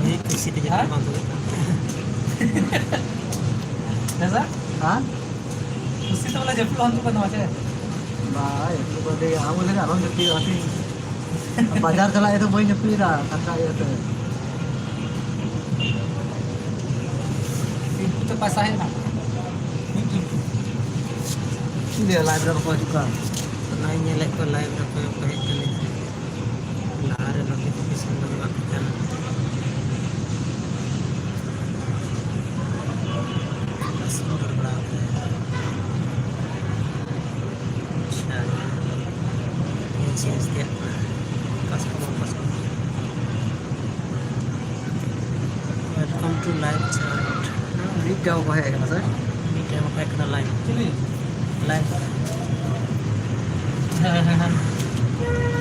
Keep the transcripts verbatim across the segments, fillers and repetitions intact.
ᱩᱱᱤ ᱠᱩᱥᱤ ᱛᱮ ᱡᱟᱹᱯᱤᱫ ᱦᱮᱸ? ᱵᱟᱝ ᱛᱩᱫᱩᱜ ᱠᱟᱱ ᱛᱟᱭᱟ᱾ ᱦᱮᱸ ᱥᱟᱨ? ᱦᱮᱸ? ᱠᱩᱥᱤ ᱛᱮ ᱵᱚᱞᱮ ᱡᱟᱹᱯᱤᱫ ᱵᱟᱝ ᱛᱩᱫᱩᱜ ᱠᱟᱱ ᱛᱟᱢᱟ ᱥᱮ? ᱵᱟᱭ, ᱡᱟᱹᱯᱤᱫ ᱵᱟᱝ ᱛᱩᱫᱩᱜ ᱠᱟᱱ ᱛᱤᱧ᱾ ᱵᱟᱡᱟᱨ ᱪᱟᱞᱟᱜ ᱤᱭᱟᱹᱛᱮ ᱵᱟᱹᱧ ᱡᱟᱹᱯᱤᱫ ᱮᱫᱟ, ᱠᱟᱛᱷᱟ ᱤᱭᱟᱹᱛᱮ᱾ ᱛᱤᱱ ᱠᱚᱛᱮ ᱯᱟᱭᱥᱟ ᱦᱮᱡ ᱮᱱᱟ? ᱪᱮᱫ ᱞᱟᱹᱭᱟ, live ᱨᱮ ᱵᱟᱠᱚ ᱦᱤᱡᱩᱜ ᱠᱟᱱ? ᱚᱱᱟᱧ ᱧᱮᱞᱮᱫ ᱠᱚᱣᱟ, live ᱨᱮ ᱚᱠᱚᱭ ᱵᱟᱠᱚ ᱦᱮᱡ ᱠᱟᱱᱟ᱾ ᱞᱟᱦᱟᱨᱮ notification ᱵᱟᱝ ᱠᱟᱱᱟ᱾ ᱵᱟᱥ ᱤᱧ ᱨᱚᱲ ᱵᱟᱲᱟ ᱠᱟᱫᱟ᱾ ᱟᱪᱪᱷᱟ, ᱤᱧ change ᱛᱮᱭᱟᱜ ᱠᱟᱱᱟ᱾ Customer, customer. Welcome to live chat. ᱢᱤᱫᱴᱮᱱ ᱦᱚᱸ ᱵᱟᱠᱚ ᱦᱮᱡ ᱟᱠᱟᱱᱟ ᱥᱮ? ᱢᱤᱫᱴᱮᱱ ᱦᱚᱸ ᱵᱟᱠᱚ ᱦᱮᱡ ᱟᱠᱟᱱᱟ live. ᱪᱤᱞᱤ? Live. ᱦᱮᱸ, ᱦᱮᱸ, ᱦᱮᱸ᱾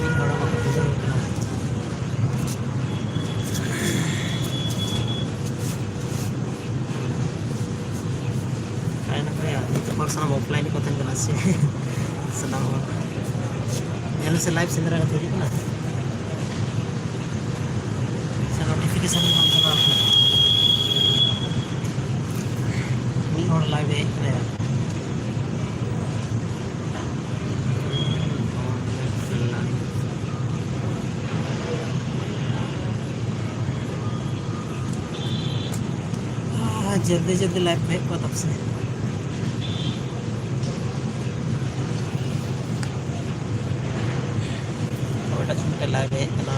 ᱢᱤᱫ ᱦᱚᱲ ᱦᱚᱸ ᱵᱟᱠᱚ ᱵᱩᱡᱷᱟᱹᱣ ᱠᱟᱱᱟ᱾ ᱠᱟᱭ ᱱᱟᱠᱚ ᱭᱟ, ᱱᱤᱛᱚᱜ ᱦᱚᱲ ᱥᱟᱱᱟᱢ offline ᱠᱚ ᱛᱟᱦᱮᱱ ᱠᱟᱱᱟ ᱥᱮ? ᱥᱟᱱᱟᱢ ᱦᱚᱲ᱾ ᱧᱮᱞ ᱢᱮᱥᱮ, live ᱥᱮᱸᱫᱽᱨᱟ ᱠᱟᱛᱮ ᱦᱤᱡᱩᱜ ᱠᱟᱱᱟ᱾ ᱥᱮ notification ᱵᱟᱝ ᱪᱟᱞᱟᱣ ᱠᱟᱱᱟ? ᱢᱤᱫ ᱦᱚᱲ live ᱮ ᱦᱮᱡ ᱠᱟᱱᱟᱭᱟ᱾ ᱟᱨ ᱡᱚᱞᱫᱤ ᱡᱚᱞᱫᱤ live ᱠᱚ ᱦᱮᱡ ᱠᱚᱜᱼᱟ ᱛᱟᱯᱮ ᱥᱮ᱾ ᱚᱠᱚᱭᱴᱟᱜ ᱪᱚ ᱢᱤᱫᱴᱮᱱ live ᱦᱮᱡ ᱠᱟᱱᱟ᱾